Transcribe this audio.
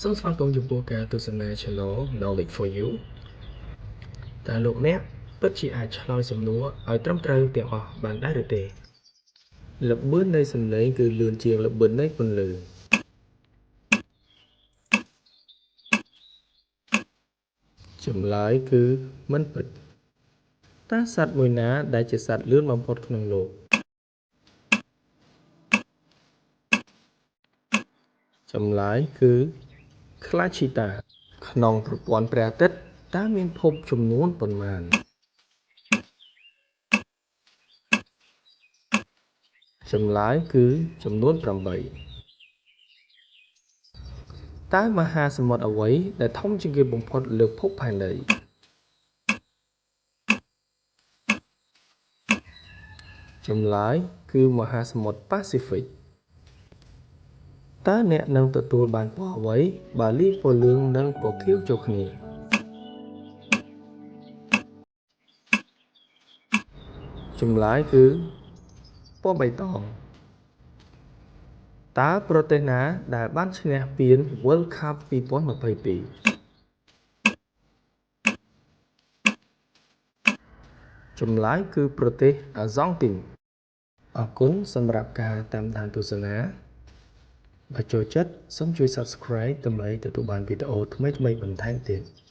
សូមស្វាគមន៍ចំពោះការទស្សនា Channel Knowledge for You តើលោកអ្នកពិតជាអាចឆ្លើយសំណួរឲ្យត្រឹមត្រូវទាំងអស់បានដែរឬទេ ល្បឿននៃសំឡេងគឺលឿនជាងល្បឿននៃពន្លឺ ចម្លើយគឺមិនពិត តើសត្វមួយណាដែលជាសត្វលឿនបំផុតក្នុងលោក ចម្លើយគឺខ្លាឈីតា ក្នុងប្រព័ន្ធព្រះអាទិត្យតើមានភពចំនួនប៉ុន្មាន ចម្លើយគឺចំនួន8តើមហាសមុទ្រអ្វីដែលធំជាងគេបំផុតលើភពផែនដី ចម្លើយគឺមហាសមុទ្រប៉ាស៊ីហ្វិកតើអ្នកនឹងទទួលបានពណ៌អ្វីបើលាយពណ៌លឿងនិងពណ៌ខៀវចូលគ្នា ចម្លើយគឺពណ៌បៃតងតើប្រទេសណាដែលបានឈ្នះពាន World Cup 2022ចម្លើយគឺប្រទេសអាហ្សង់ទីនអរគុណសម្រាប់ការតាមដានទស្សនាបើចូលចិត្តសូមជួយ Subscribe ដើម្បីទទួលបានវីដេអូថ្មីៗបន្ថែមទៀត។